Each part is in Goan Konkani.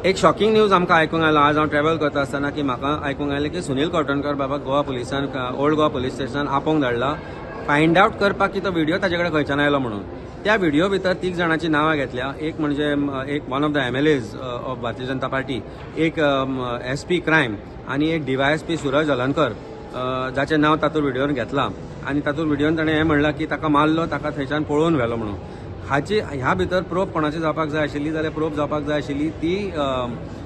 एक शॉकिंग न्यूज आमकां आयकूंक आयलो. आज हांव ट्रॅवल करता आसतना की म्हाका आयकूंक आयलें की सुनील कवठणकर बाबा गोवा पुलिसान, ओल्ड गोवा पुलीस स्टेशनान आपोवंक धाडला फायंड आवट करपाक की तो व्हिडिओ ताजे कडेन खंयच्यान आयलो म्हणून. त्या व्हिडिओ भितर तीग जाणांची नांवां घेतल्या. एक म्हणजे एक one of the MLAs of Bharatiya Janata party, एक एसपी क्रायम आनी एक डीवायएसपी सुरज अलंकर, जाचें नांव तातूंत व्हिडियोन घेतलां. आनी तातूंत व्हिडियोन ताणें हें म्हणलां की ताका मारलो, ताका थंयच्यान पळोवन व्हेलो म्हणून. हाची ह्या भितर प्रोब कोणाची जावपाक जाय आशिल्ली जाल्यार प्रोब जावपाक जाय आशिल्ली ती अ,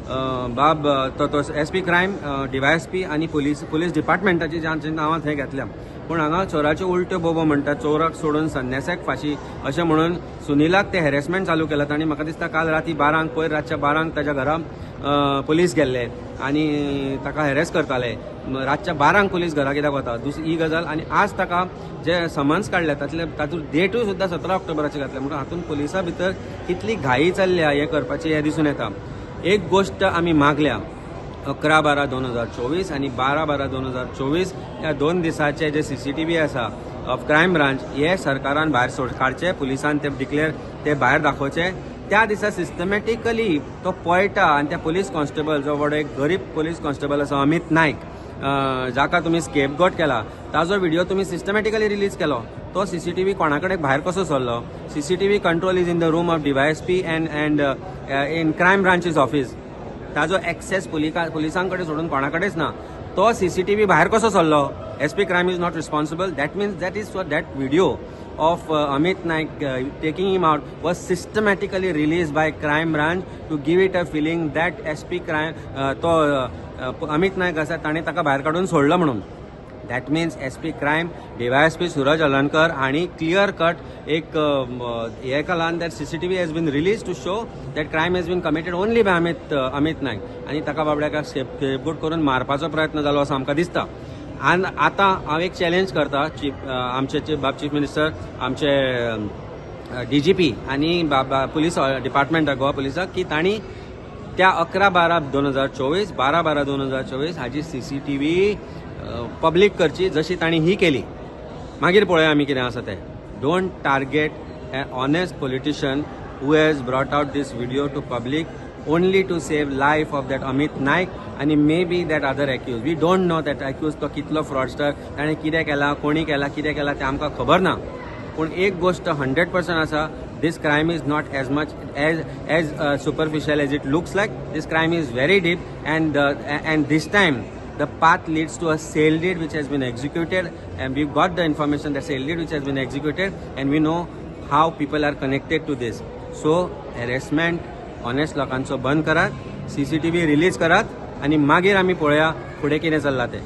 अ, बाब तो तो एसपी क्रायम, डीवायएसपी आनी पुलीस डिपार्टमेंटाची, जांची नांवां थंय घेतल्या. पूण हांगा चोराच्यो उलट्यो बोबो म्हणटात, चोराक सोडून संन्यासाक फाशी अशें म्हणून सुनीलाक ते हॅरेसमेंट चालू केलां. तांणी म्हाका दिसता काल राती 12क, पयर रातच्या 12क ताच्या घरा पुलीस गेल्ले आनी ताका हॅरेस करताले. रातच्या 12क पुलीस घरा कित्याक वता? दुसरी ही गजाल. आनी आज ताका जे समन्स काडले, तातले तातूंत डेटूय सुद्दां 17 ऑक्टोबराची घातल्या. म्हणून हातूंत पुलिसा भितर कितली घाई चल्ल्या हें करपाची हें दिसून येता. एक गोश्ट आमी मागल्या, 11/12/2024 आनी 12/12/2024 ह्या 2 दिसाचे जे सीसीटीव्ही आसा ऑफ क्रायम ब्रांच, हे सरकारान भायर सोड काडचे, पुलिसान ते डिक्लेअर ते भायर दाखोवचे. त्या दिसा सिस्टमॅटिकली तो पळटा आनी त्या पुलीस कॉन्स्टेबल, जो व्हड एक गरीब पुलीस कॉन्स्टेबल आसा अमित नायक, जाका तुमी स्केपगोट केला, ताजो व्हिडिओ तुमी सिस्टमॅटिकली रिलीज केलो. तो सीसीटीव्ही कोणा कडेन भायर कसो सरलो? CCTV control is in the room of DYSP and in crime branch's office. ताजो एक्सेस पुलिसां कडेन सोडून कोणा कडेच ना. तो सीसीटीव्ही भायर कसो सरलो? SP crime is not responsible. That means that is that video of Amit Naik taking him out was systematically released by crime branch to give it a feeling that SP crime, तो अमित नायक आसा, ताणें ताका भायर काडून सोडलो म्हणून. That means SP crime, DYSP Suraj Alankar हांणी क्लियर कट एक हे केलां that CCTV has been released to show that crime has been committed only by Amit Naik. आनी ताका बाबड्याक स्केपगोट करून मारपाचो प्रयत्न जालो असो आमकां दिसता. आनी आतां हांव एक चॅलेंज करता चीफ आमचे बाब चीफ मिनिस्टर, आमचे डीजीपी आनी बाबा पुलीस डिपार्टमेंट गोवा पुलिसाक की तांणी त्या 11/12/2024, 12/12/2024 हाजी सीसीटीव्ही पब्लीक करची, जशी तांणी ही केली. मागीर पळोवया आमी कितें आसा तें. Don't target a honest politician who has brought out this video to public only to save life of that Amit Naik आनी maybe that other accused. We don't know that accused तो कितलो फ्रॉडस्टर, ताणें कितें केलां, कोणी केलां, कितें केलां तें आमकां खबर ना. पूण एक गोश्ट 100% आसा, this crime is not as much as superficial as it looks like. This crime is very deep and this time the path leads to a sale deed which has been executed, and we've got the information that sale deed which has been executed, and we know how people are connected to this. So harassment honest लोकांचो बंद करात, सीसीटीव्ही रिलीज करात आनी मागीर आमी पळोवया फुडें कितें चल्लां तें.